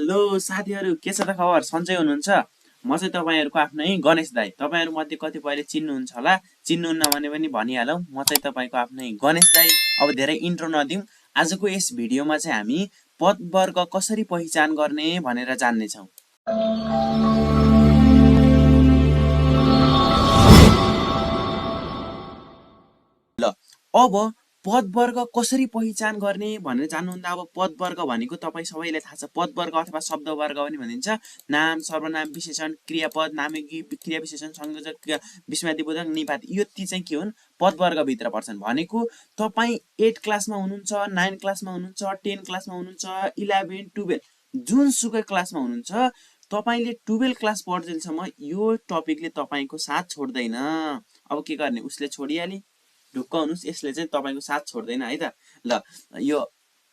Hello साथीहरु, के छ त खबर? सन्चै हुनुहुन्छ? म चाहिँ तपाईहरुको आफ्नै गणेश दाइ। तपाईहरु मध्ये कतिपयले चिन्नुहुन्छ होला, चिन्नुहुन्न भने पनि भनिहालौं। म चाहिँ तपाईको आफ्नै गणेश दाइ। अब धेरै इन्ट्रो नदिउँ, आजको यस भिडियोमा चाहिँ हामी पदवर्ग कसरी पहिचान गर्ने भनेर जान्ने छौं। ल अब पदवर्ग कसरी पहिचान गर्ने भनेर जान्नुहुँदा अब पदवर्ग भनेको तपाई सबैलाई थाहा छ। पदवर्ग अथवा शब्दवर्ग पनि भनिन्छ। नाम, सर्वनाम, विशेषण, क्रियापद, नामकी क्रिया विशेषण, संयोजक, विस्मयादिबोधक, निपात, यो ती चाहिँ के हुन्? पदवर्ग भित्र पर्छन्। भनेको तपाई 8 क्लासमा हुनुहुन्छ, 9 क्लासमा हुनुहुन्छ, 10 क्लासमा हुनुहुन्छ, 11, 12 जुनसुकै क्लासमा हुनुहुन्छ, तपाईले 12 क्लास पढ्जेलसम्म यो टपिकले तपाईको साथ छोड्दैन। अब के गर्ने? उसले छोडिहाली, ढुक्क हुनुस्, यसले चाहिँ तपाईको साथ छोड्दैन है त। ल यो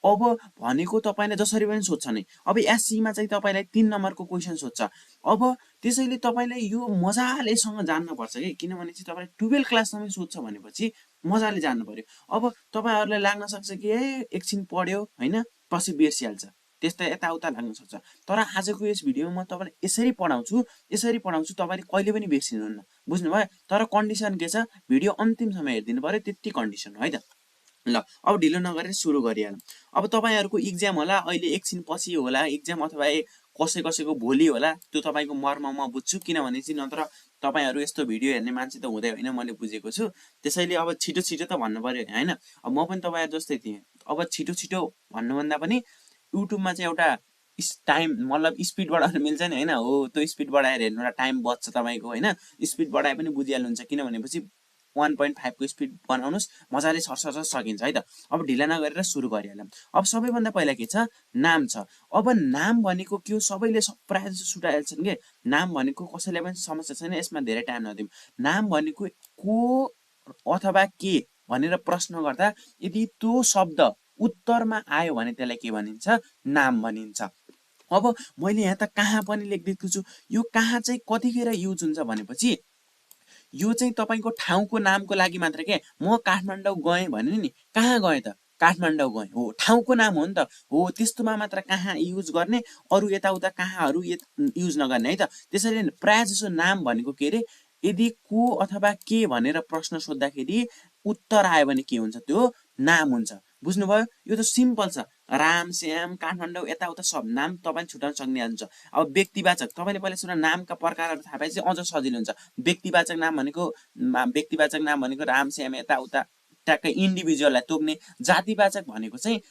अब भनेको तपाईले जसरी पनि सोध्छ नि। अब एससीमा चाहिँ तपाईलाई 3 नम्बरको क्वेशन सोध्छ। अब त्यसैले तपाईलाई यो मजालेसँग जान्न पर्छ के, किनभने चाहिँ तपाईलाई 12 क्लाससम्म सोध्छ भनेपछि मजाले जान्नु पर्यो। अब तपाईहरुलाई लाग्न सक्छ कि एकछिन पढ्यो हैन, पछि बिर्सिहाल्छ, त्यस्तै यताउता लाग्न सक्छ। तर आजको यस भिडियोमा म तपाईलाई यसरी पढाउँछु तपाईले कहिले पनि बिर्सिनुहुन्न। बुझ्नुभयो? तर कन्डिसन के छ? भिडियो अन्तिमसम्म हेरिदिनु पर्यो, त्यति कन्डिसन हो है त। ल अब ढिलो नगरेर सुरु गरिहालौं। अब तपाईहरुको एक्जाम होला, अहिले एकछिन पछि होला एक्जाम, अथवा कसैको भोलि होला, त्यो तपाईको मर्म म बुझ्छु। किनभने चाहिँ नत्र तपाईहरु यस्तो भिडियो हेर्ने मान्छे त हुँदै होइन, मैले बुझेको छु। त्यसैले अब छिटो छिटो त भन्नु पर्यो हैन। अब म पनि तपाईहरु जस्तै थिएँ। अब छिटो छिटो भन्नुभन्दा पनि युट्युबमा चाहिँ एउटा टाइम, मतलब स्पिड बढाउन मिल्छ नि हैन। हो, त्यो स्पिड बढाएर हेर्नु, एउटा टाइम बच्छ तपाईको हैन। स्पिड बढाए पनि बुझिहाल्नुहुन्छ, किनभनेपछि 1.5 को स्पिड बनाउनुस्, मजाले सरसर सकिन्छ है त। अब ढिला नगरेर सुरु गरिहालौं। अब सबैभन्दा पहिला के छ? नाम छ। अब नाम भनेको के हो? सबैले प्राय जसो सुटाइहाल्छन् के। नाम भनेको कसैलाई पनि समस्या छैन, यसमा धेरै टाइम नदिउँ। नाम भनेको को अथवा के भनेर प्रश्न गर्दा यदि त्यो शब्द उत्तरमा आयो भने त्यसलाई के भनिन्छ? नाम भनिन्छ। अब मैले यहाँ त कहाँ पनि लेखिदिएको छु। यो कहाँ चाहिँ कतिखेर युज हुन्छ भनेपछि यो चाहिँ तपाईको ठाउँको नामको लागि मात्र के। म काठमाडौँ गएँ भने नि, कहाँ गएँ त? काठमाडौँ गएँ, हो, ठाउँको नाम हो नि त। हो, त्यस्तोमा मात्र कहाँ युज गर्ने, अरु यताउता कहाँहरु युज नगर्ने है त। त्यसैले प्राय जसो नाम भनेको के रे, यदि को अथवा के भनेर प्रश्न सोध्दाखेरि उत्तर आयो भने के हुन्छ? त्यो नाम हुन्छ। बुझ्नुभयो? यो त सिम्पल छ। राम, श्याम, काठमाडौँ, यताउता सब नाम तपाईले छुटाउन सक्ने हुन्छ। अब व्यक्तिवाचक, तपाईले पहिला सुरु नामका प्रकारहरु थाहा पाएपछि अझ सजिलो हुन्छ। व्यक्तिवाचक नाम भनेको राम, श्याम, यताउता ट्याक्कै इन्डिभिजुअललाई तोक्ने। जातिवाचक भनेको चाहिँ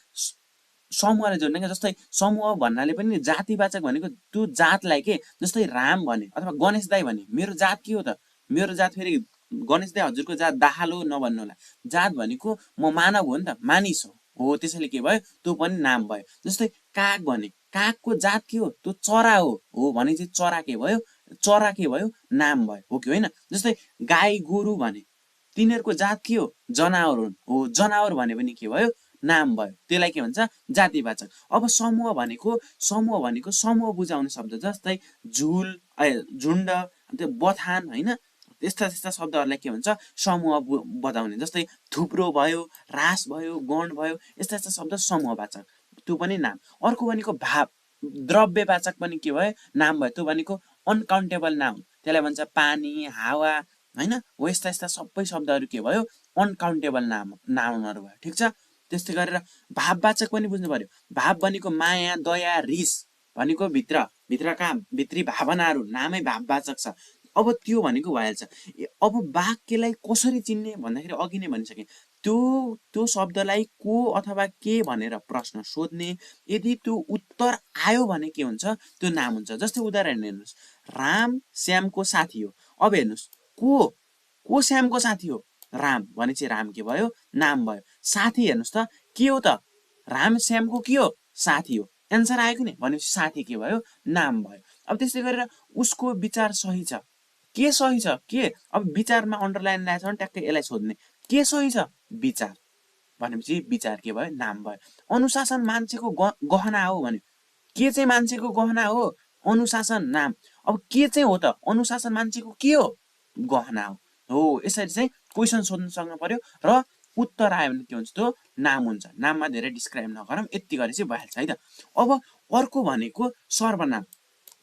समूहलाई जोड्ने के। जस्तै समूह भन्नाले पनि जातिवाचक भनेको त्यो जातलाई के। जस्तै राम भने अथवा गणेश दाइ भने, मेरो जात के हो त? मेरो जात फेरि गणेश दाइ हजुरको जात दाहाल हो नभन्नु होला। जात भनेको म मानव हो नि त, मानिस हो। हो, त्यसैले के भयो? त्यो पनि नाम भयो। जस्तै काग भने, कागको जात के हो? त्यो चरा हो। हो भने चाहिँ चरा के भयो? चरा के भयो? नाम भयो। हो कि होइन? जस्तै गाई गोरु भने, तिनीहरूको जात के हो? जनावर हुन्। हो, जनावर भने पनि के भयो? नाम भयो। त्यसलाई के भन्छ? जातिवाचक। अब समूह भनेको समूह बुझाउने शब्द। जस्तै झुल, झुण्ड, त्यो बथान हैन, त्यस्ता शब्दहरुलाई के भन्छ? समूह बताउने। जस्तै थुप्रो भयो, रास भयो, गण भयो, यस्ता शब्द समूहवाचक, त्यो पनि नाम। अर्को भनेको भाव, द्रव्यवाचक पनि के भयो? नाम भयो। त्यो भनेको अनकाउन्टेबल नाउन, त्यसलाई भन्छ पानी, हावा हैन। हो, यस्ता सबै शब्दहरु के भयो? अनकाउन्टेबल नाउनहरु भयो। ठीक छ? त्यस्तै गरेर भाववाचक पनि बुझ्नु पर्यो। भाव भनेको माया, दया, रिस भनेको भित्रका भित्री भावनाहरु, नामै भाववाचक छ। अब त्यो भनेको भइहाल्छ। अब वाक्यलाई कसरी चिन्ने भन्दाखेरि अघि नै भनिसके, त्यो शब्दलाई को अथवा के भनेर प्रश्न सोध्ने। यदि त्यो उत्तर आयो भने के हुन्छ? त्यो नाम हुन्छ। जस्तै उदाहरण हेर्नुस्, राम श्यामको साथी हो। अब हेर्नुस्, को श्यामको साथी हो? राम भनेपछि राम के भयो? नाम भयो। साथी हेर्नुस् त, के हो त? राम श्यामको के हो? साथी हो। एन्सर आयो कि नि? भनेपछि साथी के भयो? नाम भयो। अब त्यस्तै गरेर उसको विचार सही छ। के सही छ? के? अब विचारमा अन्डरलाइन ल्याएछ भने ट्याक्कै यसलाई सोध्ने। के सही छ? विचार भनेपछि विचार के भयो? नाम भयो। अनुशासन मान्छेको गहना हो भने, के चाहिँ मान्छेको गहना हो? अनुशासन, नाम। अब के चाहिँ हो त? अनुशासन मान्छेको के हो? गहना हो। हो, यसरी चाहिँ क्वेशन सोध्न सक्नु पर्यो र उत्तर आयो भने के हुन्छ? त्यो नाम हुन्छ। नाममा धेरै डिस्क्राइब नगरौँ, यति गरे चाहिँ भइहाल्छ है त। अब अर्को भनेको सर्वनाम।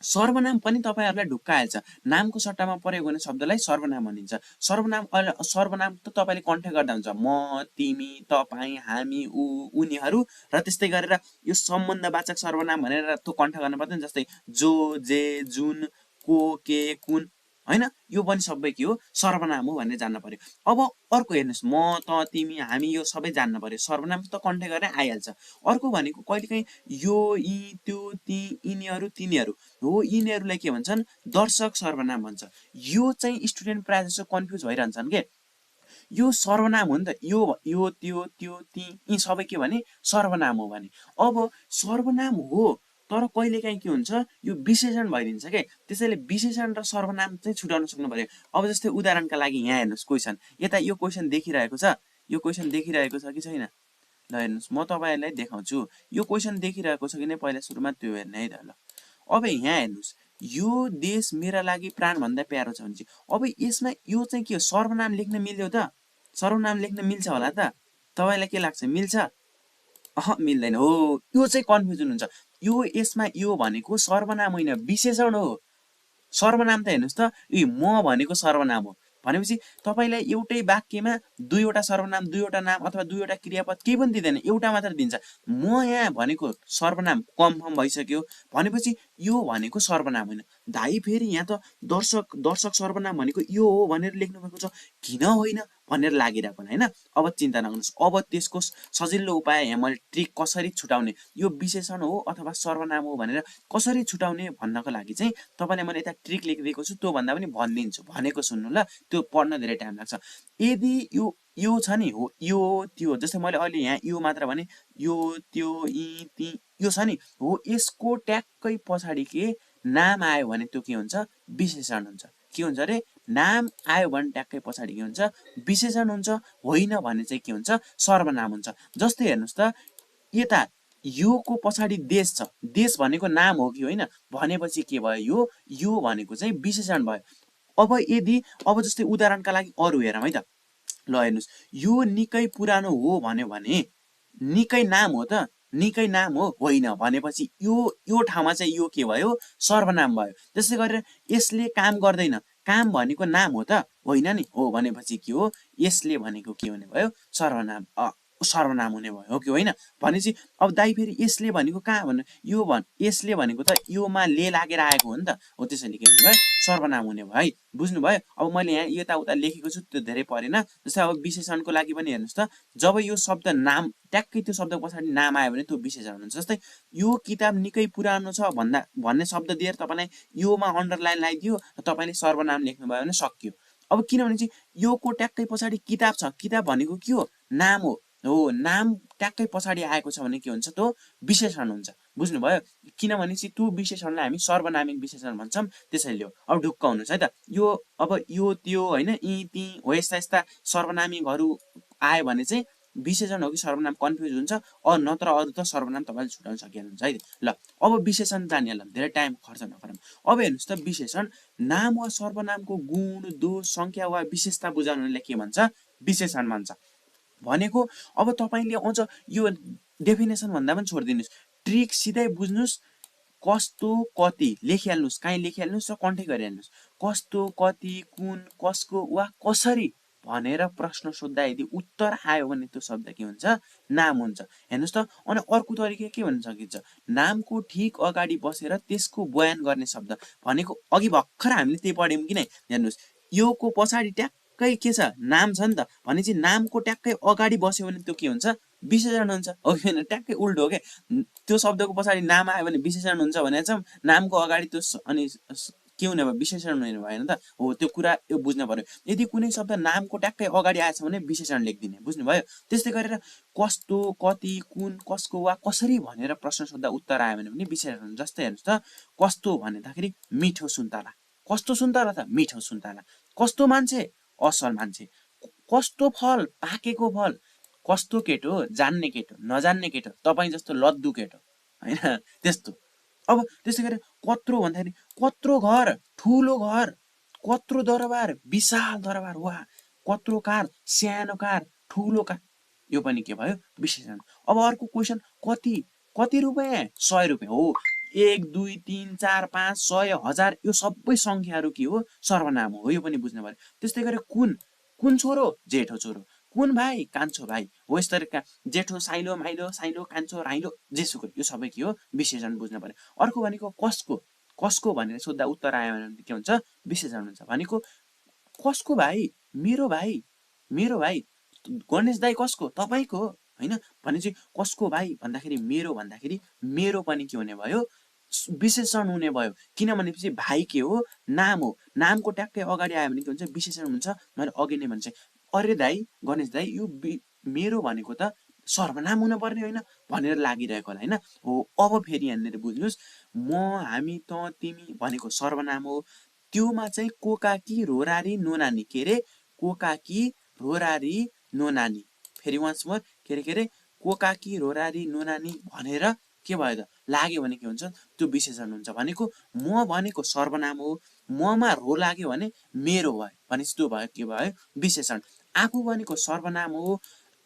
सर्वनाम पनि तपाईहरुलाई ढुक्क आइहाल्छ। नामको सट्टामा प्रयोग हुने शब्दलाई सर्वनाम भनिन्छ। सर्वनाम त तपाईले कण्ठे गर्दा हुन्छ, म, तिमी, तपाई, हामी, ऊ, उनीहरु, र त्यस्तै गरेर यो सम्बन्धवाचक सर्वनाम भनेर त्यो कण्ठ गर्न पर्दैन, जस्तै जो, जे, जुन, को, के, कुन, हैन, यो पनि सबै के हो, सर्वनाम हो भनेर जान्न पर्यो। अब अर्को हेर्नुस्, म, त, तिमी, हामी, यो सबै जान्न पर्यो। सर्वनाम त कण्ठे गरेर आइहाल्छ। अर्को भनेको कहिलेकाहीँ यो, यी, त्यो, ती, यिनीहरु, तिनीहरु हो, यिनीहरुलाई के भन्छन्, दर्शक सर्वनाम भन्छ। यो चाहिँ स्टुडेन्ट प्रायः जसो कन्फ्युज भइरहन्छन् के, यो सर्वनाम हो नि त, यो त्यो त्यो ती यी सबै के भने सर्वनाम हो भने। अब सर्वनाम हो तर कहिलेकाहीँ के हुन्छ, यो विशेषण भइदिन्छ के, त्यसैले विशेषण र सर्वनाम चाहिँ छुटाउन सक्नु पर्यो। अब जस्तै उदाहरणका लागि यहाँ हेर्नुस् क्वेशन, यता यो क्वेशन देखिरहेको छ, यो क्वेशन देखिरहेको छ कि छैन, ल हेर्नुस् म तपाईहरुलाई देखाउँछु। यो क्वेशन देखिरहेको छ कि नै पहिला सुरुमा त्यो हेर्ने है त। ल अब यहाँ हेर्नुस्, यो देश मेरा लागि प्राण भन्दा प्यारो छ भने चाहिँ अब यसमा यो चाहिँ के हो, सर्वनाम लेख्न मिल्यो त, सर्वनाम लेख्न मिल्छ होला त, तपाईलाई के लाग्छ, मिल्छ? मिल्दैन हो, यो चाहिँ कन्फ्युजन हुन्छ। यो यसमा यो भनेको सर्वनाम होइन, विशेषण हो। सर्वनाम त हेर्नुस् त, यो म भनेको सर्वनाम हो भनेपछि तपाईलाई एउटै वाक्यमा दुईवटा सर्वनाम, दुईवटा नाम अथवा दुईवटा क्रियापद केही पनि दिदैन, एउटा मात्र दिन्छ। म यहाँ भनेको सर्वनाम कन्फर्म भइसक्यो भनेपछि यो भनेको सर्वनाम होइन। दाइ फेरि यहाँ त दर्शक सर्वनाम भनेको यो हो भनेर लेख्नु भएको छ, किन होइन भनेर लागिरहेको हैन। अब चिन्ता नगर्नुस्, अब त्यसको सजिलो उपाय यहाँ मैले ट्रिक कसरी छुटाउने, यो विशेषण हो अथवा सर्वनाम हो भनेर कसरी छुटाउने भन्नको लागि चाहिँ तपाईलाई मैले यता ट्रिक लेखिदिएको छु, त्यो भन्दा पनि भनिदिन्छु, भनेको सुन्नु ल, त्यो पढ्न धेरै टाइम लाग्छ। यदि यो छ नि, हो यो त्यो, जस्तै मैले अहिले यहाँ यो मात्र भने, यो त्यो यी ती यो छ नि, हो यसको ट्याक्कै पछाडि के नाम आयो भने त्यो के हुन्छ, विशेषण हुन्छ। के हुन्छ रे, नाम आयो भने ट्याक्कै पछाडि के हुन्छ, विशेषण हुन्छ, होइन भने चाहिँ के हुन्छ, सर्वनाम हुन्छ। जस्तै हेर्नुस् त, यता यो को पछाडि देश छ, देश भनेको नाम हो कि होइन भनेपछि के भयो, यो भनेको चाहिँ विशेषण भयो। अब यदि अब जस्तै उदाहरणका लागि अरु हेरौँ है त, ल हेर्नुस्, यो निकै पुरानो हो भन्यो भने निकै नाम हो त, निकै नाम हो, होइन भनेपछि यो ठाउँमा चाहिँ यो के भयो, सर्वनाम भयो। त्यसै गरेर यसले काम गर्दैन, काम भनेको नाम हो त, होइन नि, हो भनेपछि के हो, यसले भनेको के हुने भयो, सर्वनाम हुने भयो, हो कि होइन भनेपछि अब दाइ फेरि यसले भनेको कहाँ भन्नु, यो यसले भनेको त योमा ले लागेर आएको हो नि त, हो त्यसैले के हुने भयो, सर्वनाम हुने भयो है। बुझ्नुभयो? अब मैले यहाँ यताउता लेखेको छु, त्यो धेरै परेन। जस्तै अब विशेषणको लागि पनि हेर्नुस् त, जब यो शब्द नाम ट्याक्कै त्यो शब्दको पछाडि नाम आयो भने त्यो विशेषण हुन्छ। जस्तै यो किताब निकै पुरानो छ भन्ने शब्द दिएर तपाईलाई योमा अन्डरलाइन लगाइदियो र तपाईले सर्वनाम लेख्नुभयो भने सकियो। अब किनभने चाहिँ यो को ट्याक्कै पछाडि किताब छ, किताब भनेको के हो, नाम हो, नाम ट्याक्कै पछाडि आएको छ भने के हुन्छ, त्यो विशेषण हुन्छ। बुझ्नुभयो? किनभने चाहिँ त्यो विशेषणलाई हामी सर्वनामिक विशेषण भन्छौँ, त्यसैले हो। अब ढुक्क हुनुहोस् है त, यो अब यो त्यो होइन, यी ती हो, यस्ता यस्ता सर्वनामिकहरू आयो भने चाहिँ विशेषण हो कि सर्वनाम कन्फ्युज हुन्छ, नत्र अरु त सर्वनाम तपाईले छुटाउन सकिहाल्नुहुन्छ है। ल अब विशेषण जानिहालौँ, धेरै टाइम खर्च नगरौँ। अब हेर्नुस् त, विशेषण नाम वा सर्वनामको गुण, दोष, संख्या वा विशेषता बुझाउनलाई के भन्छ, विशेषण भन्छ। भनेको अब तपाईले अझ यो डेफिनेसन भन्दा पनि छोडिदिनुस्, ट्रिक सिधै बुझ्नुस्, कस्तो कति लेखिहाल्नुस्, काहीँ लेखिहाल्नुस् र कन्ठे गरिहाल्नुस्। कस्तो कति कुन कसको वा कसरी भनेर प्रश्न सोद्धा यदि उत्तर आयो भने त्यो शब्द के हुन्छ, नाम हुन्छ। हेर्नुस् त, अनि अर्को तरिका के भन्न सकिन्छ, नामको ठीक अगाडि बसेर त्यसको बयान गर्ने शब्द भनेको अघि भर्खर हामीले त्यही पढ्यौँ कि नै। हेर्नुस्, यो को पछाडि ट्याक्कै के छ, नाम छ नि त, भनेपछि नामको ट्याक्कै अगाडि बस्यो भने त्यो के हुन्छ, विशेषण हुन्छ, हो कि होइन, ट्याक्कै उल्टो हो के, त्यो शब्दको पछाडि नाम आयो भने विशेषण हुन्छ भने चाहिँ नामको अगाडि त्यो अनि के हुने भयो, विशेषण हुने भएन त, हो त्यो कुरा यो बुझ्न पर्यो। यदि कुनै शब्द नामको ट्याक्कै अगाडि आएछ भने विशेषण लेखिदिने, बुझ्नुभयो? त्यस्तै गरेर कस्तो कति कुन कसको वा कसरी भनेर प्रश्न सोद्धा उत्तर आयो भने पनि विशेषण। जस्तै हेर्नुस् त, कस्तो भन्दाखेरि मिठो सुन्तला, कस्तो सुन्तला त, मिठो सुन्तला। कस्तो मान्छे, असल मान्छे। कस्तो फल, पाकेको फल। कस्तो केटो, जान्ने केटो, नजान्ने केटो, तपाईँ जस्तो लद्दु केटो, हैन त्यस्तो। अब त्यसै गरी कत्रो भन्दाखेरि कत्रो घर, ठुलो घर। कत्रो दरबार, विशाल दरबार, वा कत्रो कार, सानो कार, ठुलो कार, यो पनि के भयो, विशेषण। अब अर्को क्वेशन, कति कति रुपैयाँ 100 रुपैयाँ हो 1 2 3 4 5 100 1000 यो सबै संख्याहरू के हो सर्वनाम हो यो पनि बुझ्नु पर्यो त्यस्तै गरी कुन छोरो जेठो छोरो कुन भाइ कान्छो भाइ हो यस तरिका जेठो साइलो माइलो साइलो कान्छो राइलो जेसुकै यो सबै के हो विशेषण बुझ्नु पर्यो अर्को भनेको कसको भनेर सोध्दा उत्तर आयो भने के हुन्छ विशेषण हुन्छ भनेको कसको भाइ मेरो भाइ गणेश दाइ कसको तपाईको हैन भनेपछि कसको भाइ भन्दाखेरि मेरो पनि के हुने भयो विशेषण हुने भयो किनभनेपछि भाइ के हो नाम हो नामको ट्याक्कै अगाडि आयो भने के हुन्छ विशेषण हुन्छ मैले अघि नै भन्छ अरे दाइ गणेश दाइ यो मेरो भनेको त सर्वनाम हुन पर्ने होइन भनेर लागिरहेको होला हैन हो अब फेरि यहाँनिर बुझ्नुस् म हामी त तिमी भनेको सर्वनाम हो त्योमा चाहिँ कोकाकी रोरारी नोनानी के रे कोकाकी रोरारी नोनानी फेरि वान्स मोर के रे कोकाकी रोरारी नोनानी भनेर के भयो त लाग्यो भने के हुन्छ त्यो विशेषण हुन्छ भनेको म भनेको सर्वनाम हो ममा रो लाग्यो भने मेरो भयो भनेपछि त्यो भयो के भयो विशेषण आफू भनेको सर्वनाम हो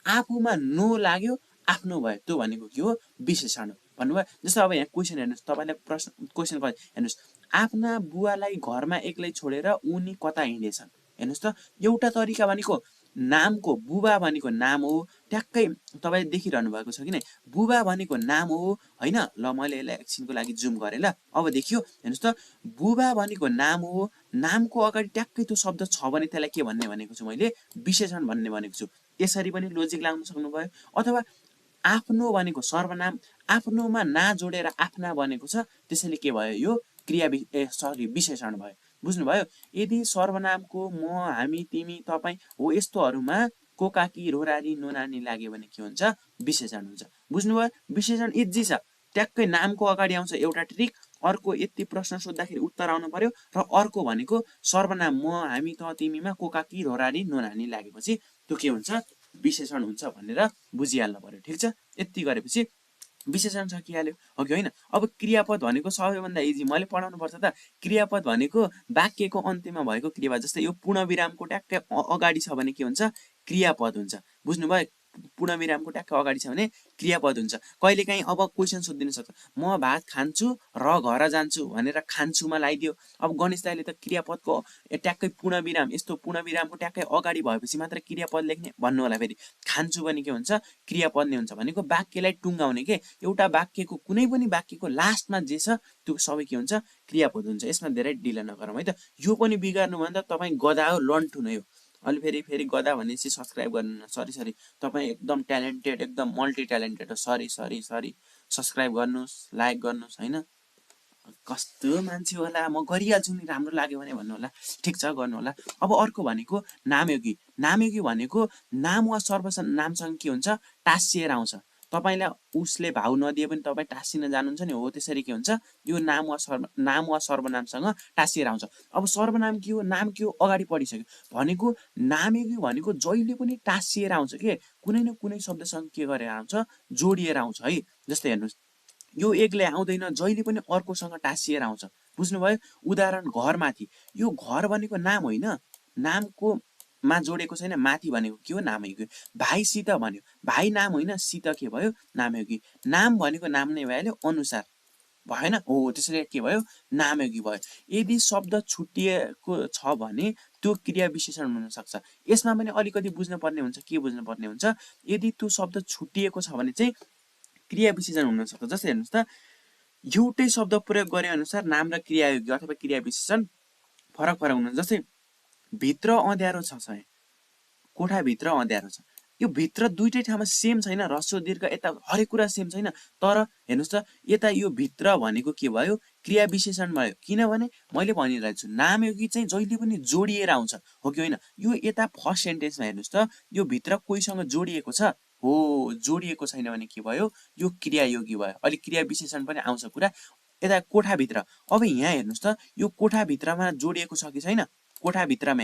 आफूमा नो लाग्यो आफ्नो भयो त्यो भनेको के हो विशेषण हो भन्नुभयो जस्तो अब यहाँ क्वेसन हेर्नुस् तपाईलाई प्रश्न क्वेसन हेर्नुस् आफ्ना बुवालाई घरमा एक्लै छोडेर उनी कता हिँडेछन् हेर्नुस् त एउटा तरिका भनेको नामको बुबा भनेको नाम हो ट्याक्कै तपाईले देखिरहनु भएको छ किन बुबा भनेको नाम हो हैन ल मैले यसलाई एकछिनको लागि जुम गरे ल अब देखियो हेर्नुस् त बुबा भनेको नाम हो नामको अगाडि ट्याक्कै त्यो शब्द छ भने त्यसलाई के भन्ने भनेको छु मैले विशेषण भन्ने भनेको छु यसरी पनि लोजिक लाग्न सक्नुभयो अथवा आफ्नो भनेको सर्वनाम आफ्नोमा ना जोडेर आफ्ना भनेको छ त्यसैले के भयो यो क्रिया विशेषण भयो बुझ्नुभयो यदि सर्वनामको म हामी तिमी तपाई हो यस्तोहरुमा कोकाकी रोरारी नोनानी लाग्यो भने के हुन्छ विशेषण हुन्छ बुझ्नुभयो विशेषण इजी छ ट्याक्कै नामको अगाडि आउँछ एउटा ट्रिक अर्को यति प्रश्न सोध्दाखेरि उत्तर आउनु पर्यो र अर्को भनेको सर्वनाम म हामी त तिमीमा कोकाकी रोरारी नोनानी लागेपछि त्यो के हुन्छ विशेषण हुन्छ भनेर बुझिहाल्नु पर्यो ठीक छ यति गरेपछि विशेषण सकिहाल्यो हो कि होइन अब क्रियापद भनेको सबैभन्दा इजी मैले पढाउनु पर्छ त क्रियापद भनेको वाक्यको अन्त्यमा भएको क्रियापद जस्तै यो पूर्णविरामको ट्याक्कै अगाडि छ भने के हुन्छ क्रियापद हुन्छ बुझ्नुभयो पूर्णविरामको ट्याक्कै अगाडि छ भने क्रियापद हुन्छ कहिलेकाहीँ अब क्वेसन सोधिदिन सक्छ म भात खान्छु र घर जान्छु भनेर खान्छुमा लगाइदियो अब गणेश दाइले त क्रियापदको ट्याक्कै पूर्णविराम यस्तो पूर्णविरामको ट्याक्कै अगाडि भएपछि मात्र क्रियापद लेख्ने भन्नु होला फेरि खान्छु भने के हुन्छ क्रियापद नै हुन्छ भनेको वाक्यलाई टुङ्गाउने के एउटा वाक्यको कुनै पनि वाक्यको लास्टमा जे छ त्यो सबै के हुन्छ क्रियापद हुन्छ यसमा धेरै ढिला नगरौँ है त यो पनि बिगार्नु भन्दा तपाईँ गधा हो लन्ठु नै हो अलि फेरि गधा भनेपछि सब्स्क्राइब गर्नु सरी तपाईँ एकदम ट्यालेन्टेड एकदम मल्टी ट्यालेन्टेड हो सरी सब्स्क्राइब गर्नुस् लाइक गर्नुस् हैन कस्तो मान्छे होला म गरिहाल्छु नि राम्रो लाग्यो भने भन्नु होला ठीक छ गर्नु होला अब अर्को भनेको नामयोगी भनेको नाम वा सर्वनामसँग के हुन्छ टाँसिएर आउँछ तपाईलाई उसले भाउ नदिए पनि तपाई टाँसिन जानुहुन्छ नि हो त्यसरी के हुन्छ यो नाम वा सर्वनामसँग टाँसिएर आउँछ अब सर्वनाम के हो नाम के हो अगाडि पढिसक्यो भनेको नामयोगी भनेको जहिले पनि टाँसिएर आउँछ के कुनै न कुनै शब्दसँग के गरेर आउँछ जोडिएर आउँछ है जस्तै हेर्नुस् यो एकले आउँदैन जहिले पनि अर्कोसँग टाँसिएर आउँछ बुझ्नुभयो उदाहरण घरमाथि यो घर भनेको नाम होइन नामको मा जोडेको छैन माथि भनेको के हो नामयोगी भाइसित भन्यो भाइ नाम होइन सित के भयो नामयोगी नाम भनेको नाम नै भइहाल्यो अनुसार भएन हो त्यसैले के भयो नामयोगी भयो यदि शब्द छुट्टिएको छ भने त्यो क्रिया विशेषण हुन सक्छ यसमा पनि अलिकति बुझ्न पर्ने हुन्छ के बुझ्न पर्ने हुन्छ यदि त्यो शब्द छुट्टिएको छ भने चाहिँ क्रिया विशेषण हुन सक्छ जस्तै हेर्नुस् त एउटै शब्द प्रयोग गरे अनुसार नाम र क्रियायोगी अथवा क्रिया विशेषण फरक हुन्छ जस्तै भित्र अँध्यारो छ सय कोठा भित्र अँध्यारो छ यो भित्र दुईटै ठाउँमा सेम छैन ह्रस्व दीर्घ यता हरेक कुरा सेम छैन तर हेर्नुस् त यता यो भित्र भनेको के भयो क्रिया विशेषण भयो किनभने मैले भनिरहेको छु नामयोगी चाहिँ जहिले पनि जोडिएर आउँछ हो कि होइन यो यता फर्स्ट सेन्टेन्समा हेर्नुस् त यो भित्र कोहीसँग जोडिएको छ हो जोडिएको छैन भने के भयो यो क्रियायोगी भयो अलि क्रिया विशेषण पनि आउँछ कुरा यता कोठा भित्र अब यहाँ हेर्नुस् त यो कोठा भित्रमा जोडिएको छ कि छैन कोठा भित्रमा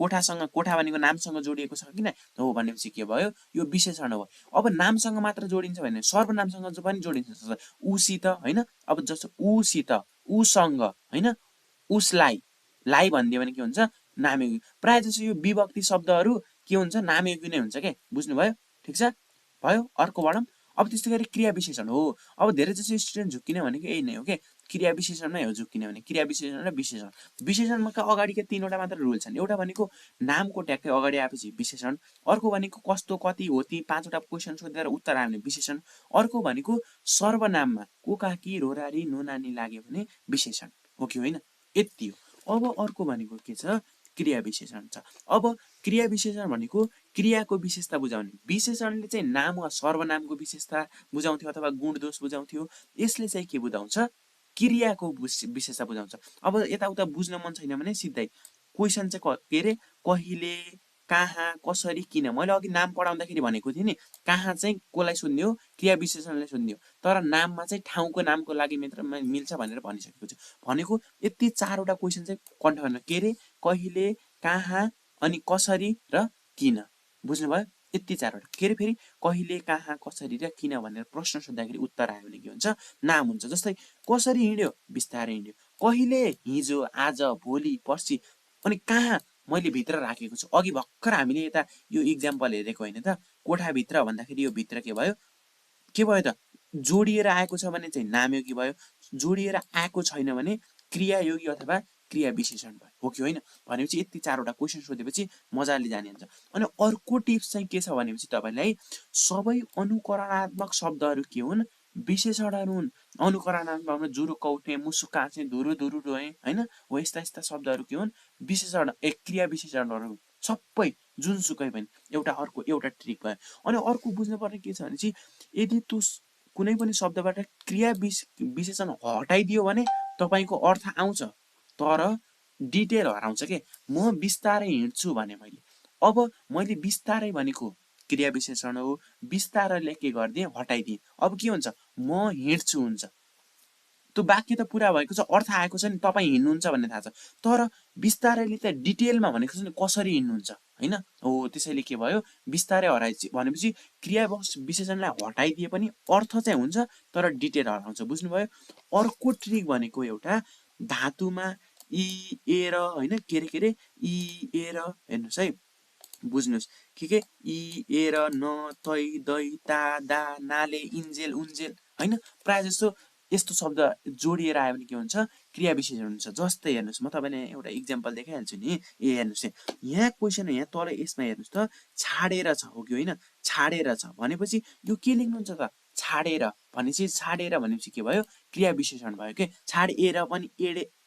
कोठासँग कोठा भनेको नामसँग जोडिएको छ किन हो भनेपछि के भयो यो विशेषण हो अब नामसँग मात्र जोडिन्छ भने सर्वनामसँग पनि जोडिन्छ उसित हैन अब जस्तो उसित उसँग हैन उसलाई लाई भन्दियो भने के हुन्छ नामयोगी प्राय जसो यो विभक्ति शब्दहरू के हुन्छ नामयोगी नै हुन्छ के बुझ्नुभयो ठीक छ भयो अर्को बढौं अब त्यस्तै गरी क्रिया विशेषण हो। अब धेरै जसो स्टुडेन्ट झुक्किने भनेको यही नै हो के, क्रिया विशेषणमै हो झुक्किने भने, क्रिया विशेषण र विशेषण। विशेषणका अगाडिका 3वटा मात्र रुल छन्। एउटा भनेको नामको ट्याक्कै अगाडि आएपछि विशेषण, अर्को भनेको कस्तो कति हो ती 5वटा क्वेसन सोधेर उत्तर आयो भने विशेषण, अर्को भनेको सर्वनाममा को काकी रोरारी नो नानी लाग्यो भने विशेषण हो कि होइन, यति हो। अब अर्को भनेको के छ, क्रिया विशेषण छ। अब क्रिया विशेषण भनेको क्रियाको विशेषता बुझाउने, विशेषणले चाहिँ नाम वा सर्वनामको विशेषता बुझाउँथ्यो अथवा गुण दोष बुझाउँथ्यो, यसले चाहिँ के बुझाउँछ, क्रियाको विशेषता बुझाउँछ। अब यताउता बुझ्न मन छैन भने सिधै क्वेसन चाहिँ के अरे, कहिले, कहाँ, कसरी, किन। मैले अघि नाम पढाउँदाखेरि भनेको थिएँ नि, कहाँ चाहिँ कसलाई सोध्ने हो, क्रिया विशेषणले सोध्ने हो, तर नाममा चाहिँ ठाउँको नामको लागि मात्र मिल्छ भनेर भनिसकेको छु। भनेको यति 4वटा क्वेसन चाहिँ कन्ठ गर्न, के अरे, कहिले, कहाँ, अनि कसरी र किन, बुझ्नुभयो, यति 4वटा। के अरे फेरि कहिले, कहाँ, कसरी र किन भनेर प्रश्न सोद्धाखेरि उत्तर आयो भने के हुन्छ, नाम हुन्छ। जस्तै कसरी हिँड्यो, बिस्तारै हिँड्यो, कहिले, हिजो, आज, भोलि, पर्सि, अनि कहाँ, मैले भित्र राखेको छु। अघि भर्खर हामीले यता यो इक्जाम्पल हेरेको होइन त, कोठाभित्र भन्दाखेरि यो भित्र के भयो त, जोडिएर आएको छ भने चाहिँ नामयोगी भयो, जोडिएर आएको छैन भने क्रियायोगी अथवा क्रिया विशेषण भयो, हो कि होइन। भनेपछि यति 4वटा क्वेसन सोधेपछि मजाले जानिन्छ। अनि अर्को टिप्स चाहिँ के छ भनेपछि तपाईँलाई सबै अनुकरणात्मक शब्दहरू के हुन्, विशेषणहरू हुन्। अनुकरणात्मकमा जुरुक्क उठ्ने, मुसुक्क हाँस्ने, धुरु धुरु रोए, होइन, हो यस्ता यस्ता शब्दहरू के हुन्, विशेषण, क्रिया विशेषणहरू हुन् सबै, जुनसुकै पनि। एउटा ट्रिक भयो। अनि अर्को बुझ्नुपर्ने के छ भनेपछि यदि तँ कुनै पनि शब्दबाट क्रिया विशेषण हटाइदियो भने तपाईँको अर्थ आउँछ तर डिटेल हराउँछ के। म बिस्तारै हिँड्छु भने अब मैले बिस्तारै भनेको क्रिया विशेषण हो, बिस्तारैले के गरिदिएँ, हटाइदिएँ। अब के हुन्छ, म हिँड्छु हुन्छ, त्यो वाक्य त पुरा भएको छ, अर्थ आएको छ नि, तपाईँ हिँड्नुहुन्छ भन्ने थाहा छ, तर बिस्तारैले त डिटेलमा भनेको छ नि कसरी हिँड्नुहुन्छ, होइन हो। त्यसैले के भयो, बिस्तारै हराएपछि भनेपछि क्रिया विशेषणलाई हटाइदिए पनि अर्थ चाहिँ हुन्छ तर डिटेल हराउँछ, बुझ्नुभयो। अर्को ट्रिक भनेको एउटा धातुमा इ ए र, होइन, के अरे इ ए र, हेर्नुहोस् है, बुझ्नुहोस् के इ ए र, न, तै, दै, ता, दा, नाले, इन्जेल, उन्जेल, होइन, प्रायः जस्तो यस्तो शब्द जोडिएर आयो भने के हुन्छ, क्रिया विशेषण हुन्छ। जस्तै हेर्नुहोस्, म तपाईँलाई एउटा इक्जाम्पल देखाइहाल्छु नि। हेर्नुहोस् यहाँ क्वेसन, यहाँ तल यसमा हेर्नुहोस् त, छाडेर छ, हो कि होइन, छाडेर छ भनेपछि यो के लेख्नुहुन्छ त, छाडेर भनेपछि, छाडेर भनेपछि के भयो, क्रिया विशेषण भयो के। छाडेर पनि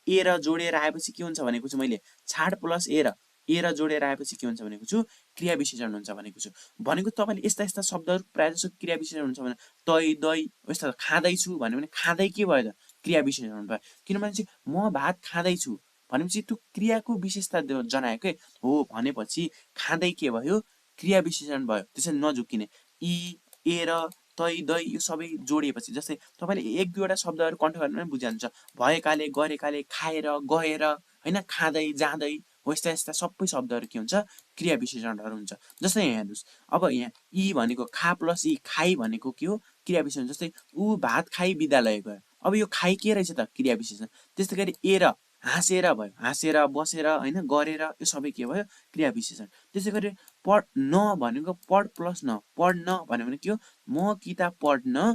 ए र जोडेर आएपछि के हुन्छ भनेको छु मैले, छाड प्लस ए र जोडेर आएपछि के हुन्छ भनेको छु, क्रिया विशेषण हुन्छ भनेको छु। भनेको तपाईँले यस्ता यस्ता शब्दहरू प्रायः जसो क्रिया विशेषण हुन्छ भने, तै, दही, यस्ता खाँदैछु भन्यो भने खाँदै के भयो त, क्रिया विशेषण भयो। किनभने चाहिँ म भात खाँदैछु भनेपछि त्यो क्रियाको विशेषता जनायो के हो, भनेपछि खाँदै के भयो, क्रिया विशेषण भयो। त्यसैले नझुक्किने, इ ए र तै दही यो सबै जोडिएपछि, जस्तै तपाईँले 1-2वटा शब्दहरू कन्ठ गर्नु पनि बुझिहाल्नुहुन्छ, भएकाले, गरेकाले, खाएर, गएर, होइन, खाँदै, जाँदै, हो यस्ता यस्ता सबै शब्दहरू के हुन्छ, क्रिया विशेषणहरू हुन्छ। जस्तै यहाँ हेर्नुहोस्, अब यहाँ इ भनेको खा प्लस इ, खाइ भनेको के हो, क्रिया विशेषण। जस्तै ऊ भात खाइ विद्यालय गयो, अब यो खाइ के रहेछ त, क्रिया विशेषण। त्यस्तै गरी ए र हाँसेर भयो, हाँसेर, बसेर, होइन, गरेर, यो सबै के भयो, क्रिया विशेषण। त्यसै गरी पढ न भनेको पढ प्लस न, पढ्न भन्यो भने के हो, म किताब पढ्न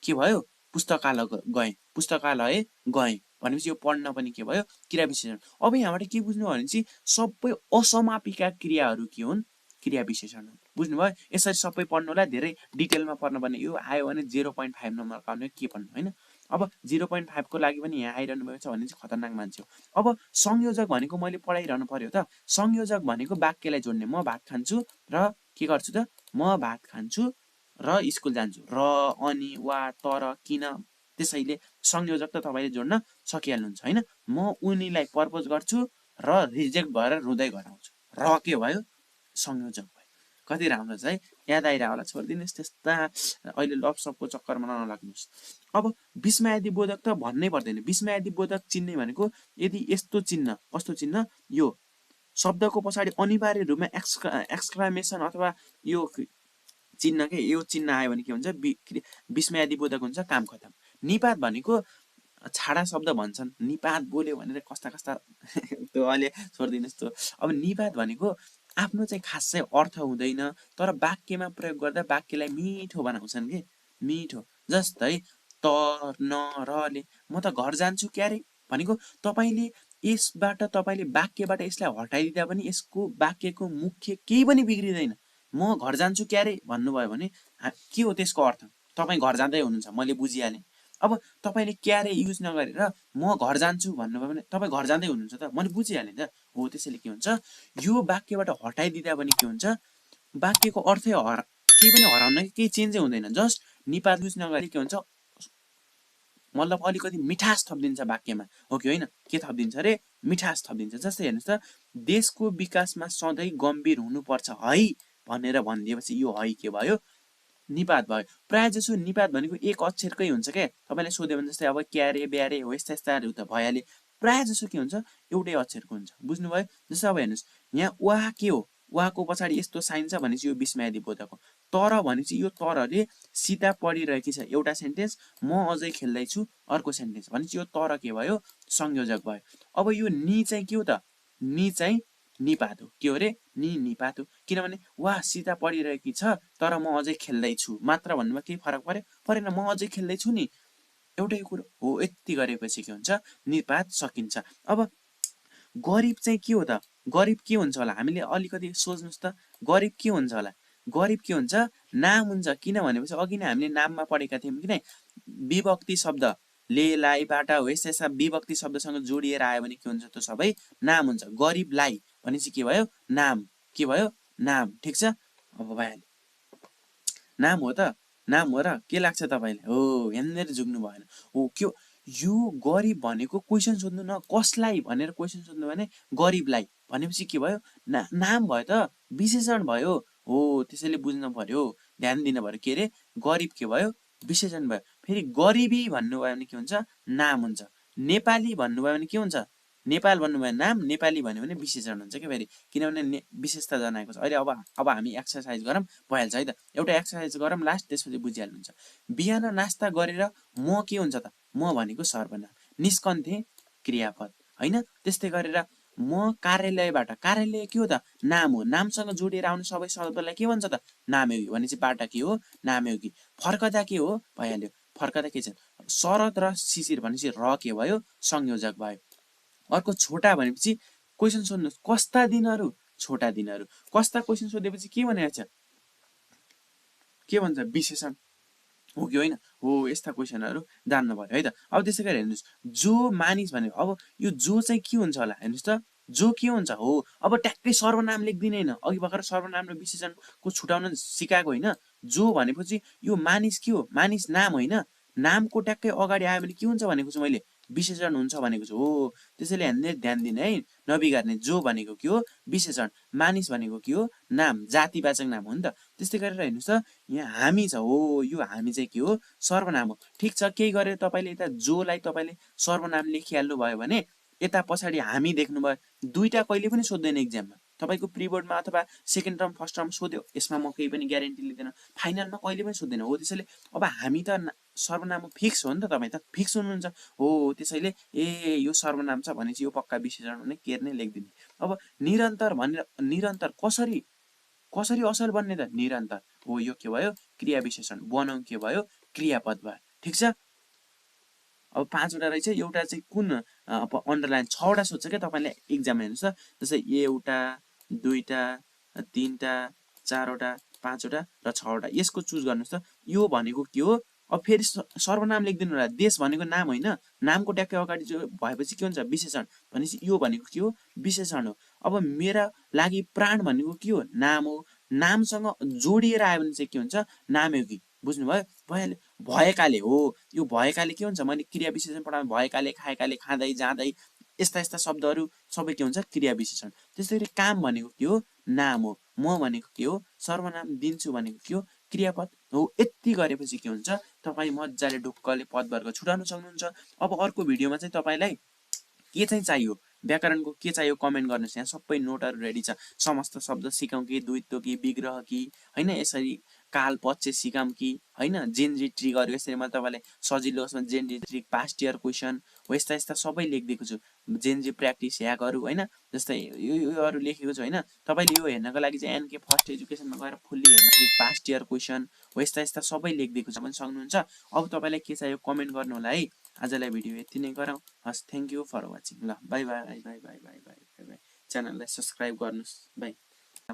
के भयो, पुस्तकालय गएँ भनेपछि यो पढ्न पनि के भयो, क्रिया विशेषण। अब यहाँबाट के बुझ्नु भनेपछि सबै असमापिका क्रियाहरू के हुन्, क्रिया विशेषण हुन्, बुझ्नुभयो। यसरी सबै पढ्नुलाई धेरै डिटेलमा पढ्नु पर्ने, यो आयो भने 0.5 नम्बर पाउने के पढ्नु, होइन। अब 0.5 को लागि पनि यहाँ आइरहनु भएको छ भने चाहिँ खतरनाक मान्छे हो। अब संयोजक भनेको मैले पढाइरहनु पर्यो त, संयोजक भनेको वाक्यलाई जोड्ने, म भात खान्छु र के गर्छु त, म भात खान्छु र स्कुल जान्छु, र, अनि, वा, तर, किन। त्यसैले संयोजक त तपाईँले जोड्न सकिहाल्नुहुन्छ, होइन। म उनीलाई प्रपोज गर्छु र रिजेक्ट भएर रुँदै घर आउँछु, र के भयो, संयोजक भयो। कति राम्रो छ है, याद आइरह होला, छोडिदिनुहोस् त्यस्ता अहिले लभ सबको चक्करमा नलाग्नुहोस्। अब विस्मयादि बोधक त भन्नै पर्दैन। विस्मयादि बोधक चिन्ने भनेको यदि यस्तो चिन्ह, कस्तो चिन्ह, यो शब्दको पछाडि अनिवार्य रूपमा एक्सक्लामेसन अथवा यो चिन्ह के, यो चिन्ह आयो भने के हुन्छ, विस्मयादि बोधक हुन्छ, काम खतम। निपात भनेको छाडा शब्द भन्छन्, निपात बोल्यो भनेर कस्ता कस्ता त्यो अहिले छोडिदिनुहोस् त्यो। अब निपात भनेको आफ्नो चाहिँ खासै अर्थ हुँदैन तर वाक्यमा प्रयोग गर्दा वाक्यलाई मिठो बनाउँछन् के, मिठो। जस्तै त न रले म त घर जान्छु क्यारे भनेको तपाईले यसबाट तपाईले वाक्यबाट यसलाई हटाइदिँदा पनि यसको वाक्यको मुख्य केही पनि बिग्रिदैन। म घर जान्छु क्यारे भन्नुभयो भने के हो त्यसको अर्थ? तपाई घर जाँदै हुनुहुन्छ, मैले बुझिहालेँ। अब तपाईले क्यारे युज नगरेर म घर जान्छु भन्नुभयो भने तपाई घर जाँदै हुनुहुन्छ त, मैले बुझिहालेँ त। हो त्यसैले के हुन्छ, यो वाक्यबाट हटाइदिँदा पनि के हुन्छ, वाक्यको अर्थै केही पनि हराउन केही चेन्जै हुँदैन। जस्ट निपात युज नगरी के हुन्छ, मतलब अलिकति मिठास थपिदिन्छ वाक्यमा, हो कि होइन? के थपिदिन्छ अरे? मिठास थपिदिन्छ। जस्तै हेर्नुहोस् त, देशको विकासमा सधैँ गम्भीर हुनुपर्छ है भनेर भनिदिएपछि यो है के भयो? निपात भयो। प्रायः जसो निपात भनेको एक अक्षरकै हुन्छ क्या। तपाईँले सोध्यो भने जस्तै अब क्यारे ब्यारे हो यस्ता यस्ताहरू त भइहाल्यो। प्रायः जसो के हुन्छ, एउटै अक्षरको हुन्छ। बुझ्नुभयो? जस्तो अब हेर्नुहोस्, यहाँ वाह के हो? वाहको पछाडि यस्तो साइन छ भनेपछि यो विस्मयादी बोधक हो। तर भनेपछि यो तरले सीता पढिरहेकी छ, एउटा सेन्टेन्स। म अझै खेल्दैछु, अर्को सेन्टेन्स। भनेपछि यो तर के भयो? संयोजक भयो। अब यो नि चाहिँ के हो त? नि चाहिँ निपात हो। के हो रे? नि निपात हो। किनभने वाह सीता पढिरहेकी छ तर म अझै खेल्दैछु मात्र भन्नुमा केही फरक पर्यो? परेन। म अझै खेल्दैछु नि, एउटै कुरो हो। यति गरेपछि के हुन्छ, निपात सकिन्छ। अब गरिब चाहिँ के हो त? गरिब के हुन्छ होला? हामीले अलिकति सोच्नुहोस् त, गरिब के हुन्छ होला? गरिब के हुन्छ? नाम हुन्छ। किन भनेपछि अघि नै हामीले नाममा पढेका थियौँ कि नै, विभक्ति शब्द ले लाइबाट हो यस्ता यस्ता विभक्ति शब्दसँग जोडिएर आयो भने के हुन्छ, त्यो सबै नाम हुन्छ। गरिबलाई भनेपछि के भयो? नाम। के भयो? नाम। ठिक छ? अब भइहाल्यो। नाम हो त? नाम हो र? के लाग्छ तपाईँलाई? हो, यहाँनिर झुक्नु भएन। हो के यो गरिब भनेको क्वेसन सोध्नु न, कसलाई भनेर क्वेसन सोध्नु भने गरिबलाई भनेपछि के भयो? नाम भयो त, विशेषण भयो। हो त्यसैले बुझ्नु पर्यो, ध्यान दिनु पर्यो। के अरे? गरिब के भयो? विशेषण भयो। फेरि गरिबी भन्नुभयो भने के हुन्छ? नाम हुन्छ। नेपाली भन्नुभयो भने के हुन्छ? नेपाल भन्नुभयो नाम, नेपाली भन्यो भने विशेषण हुन्छ क्या। फेरि किनभने विशेषता जनाएको छ। अहिले अब हामी एक्सर्साइज गरौँ, भइहाल्छ है त। एउटा एक्सर्साइज गरौँ, लास्ट त्यसपछि बुझिहाल्नुहुन्छ। बिहान नास्ता गरेर म के हुन्छ त? म भनेको सर्वनाम, निस्कन्थे क्रियापद होइन? त्यस्तै गरेर म कार्यालयबाट, कार्यालय के हो त? नाम हो। नामसँग जोडिएर आउने सबै शब्दलाई के भन्छ त? नामयोगी। भनेपछि बाट के हो? नामयोगी। फर्कदा के हो? भइहाल्यो। फर्कदा के छ? शरद र शिशिर भनेपछि र के भयो? संयोजक भयो। अर्को छोटा भनेपछि क्वेसन सोध्नुहोस्, कस्ता दिनहरू? छोटा दिनहरू। कस्ता क्वेसन सोधेपछि के भनेको छ? के भन्छ? विशेषण हो कि होइन? हो, यस्ता क्वेसनहरू जान्नु पर्यो है त। अब त्यसै गरी हेर्नुहोस्, जो मानिस भनेको, अब यो जो चाहिँ के हुन्छ होला? हेर्नुहोस् त, जो के हुन्छ? हो, अब ट्याक्कै सर्वनाम लेख्दिनँ होइन, अघि भर्खर सर्वनाम र विशेषणको छुटाउन सिकाएको होइन। जो भनेपछि यो मानिस के हो? मानिस नाम होइन। नामको ट्याक्कै अगाडि आयो भने के हुन्छ भनेको छु मैले? विशेषण हुन्छ भनेको छु। हो त्यसैले यहाँनिर ध्यान दिने है, नबिगार्ने। जो भनेको के हो? विशेषण। मानिस भनेको के हो? नाम, जातिवाचक नाम हो नि त। त्यस्तै गरेर हेर्नुहोस् त, यहाँ हामी छ। हो, यो हामी चाहिँ के हो? सर्वनाम हो। ठिक छ, केही गरेर तपाईँले यता जोलाई तपाईँले सर्वनाम लेखिहाल्नु भयो भने यता पछाडि हामी देख्नुभयो। दुईटा कहिले पनि सोध्दैन एक्जाममा। तपाईँको प्रिबोर्डमा अथवा सेकेन्ड टर्म फर्स्ट टर्म सोध्यो, यसमा म केही पनि ग्यारेन्टी लिँदैन। फाइनलमा कहिले पनि सोध्दैन। हो त्यसैले अब हामी त सर्वनाम फिक्स हो नि त, तपाईँ त फिक्स हुनुहुन्छ। हो त्यसैले यो सर्वनाम छ भनेपछि यो पक्का विशेषण भने केयर नै लेखिदिने। अब निरन्तर भनेर, निरन्तर कसरी असल बन्ने त? निरन्तर। हो, यो के भयो? क्रिया विशेषण। बनाउँ के भयो? क्रियापद भयो। ठिक छ? अब 5 वटा रहेछ, एउटा चाहिँ कुन अन्डरलाइन 6 वटा सोध्छ क्या तपाईँले एक्जाम। हेर्नुहोस् त, जस्तै एउटा, दुईटा, तीनटा, 4 वटा, 5 वटा र 6 वटा। यसको चुज गर्नुहोस् त। यो भनेको के हो? अब फेरि सर्वनाम लेखिदिनु होला। देश भनेको नाम होइन, नामको ट्याक्कै अगाडि जो भएपछि के हुन्छ? विशेषण। भनेपछि यो भनेको के हो? विशेषण हो। अब मेरा लागि प्राण भनेको के हो? नाम हो। नामसँग जोडिएर आयो भने चाहिँ के हुन्छ? नामयोगी। बुझ्नुभयो? भइहाल्यो। भएकाले, हो यो भएकाले के हुन्छ? मैले क्रिया विशेषण पढाएँ, भएकाले, खाएकाले, खाँदै जाँदै, यस्ता यस्ता शब्दहरू सबै के हुन्छ? क्रिया विशेषण। त्यस्तै गरी काम भनेको के हो? नाम हो। म भनेको के हो? सर्वनाम। दिन्छु भनेको के हो? क्रियापद हो। यति गरेपछि के हुन्छ? तपाईँ मजाले ढुक्कले पदवर्ग छुटाउन सक्नुहुन्छ। अब अर्को भिडियोमा चाहिँ तपाईँलाई के चाहिँ चाहियो, व्याकरणको के चाहियो कमेन्ट गर्नुहोस्। यहाँ सबै नोटहरू रेडी छ। समस्त शब्द सिकौँ कि, द्वित्व कि, विग्रह कि, होइन यसरी काल पच्चे सिकाम कि हैन जेनजी ट्रिगर यसरी म तपाईलाई सजिलो होस् भने Gen Z trick past year question हो यस्ता यस्ता सबै लेखिदिएको छु जेनजी प्र्याक्टिस ह्याकहरू हैन जस्तै योहरू लेखेको छु हैन तपाईले यो हेर्नको लागि चाहिँ एनके फर्स्ट एजुकेसनमा गएर फुल्ली हेर्नु ट्रिक पास्ट इयर क्वेशन हो यस्ता यस्ता सबै लेखिदिएको छु पनि सक्नुहुन्छ अब तपाईलाई के चाहियो कमेन्ट गर्नु होला है आजलाई भिडियो यति नै गरौँ हस् थ्यांक यू फर वाचिङ ल bye bye bye bye bye bye bye च्यानललाई सब्स्क्राइब गर्नुस् बाइ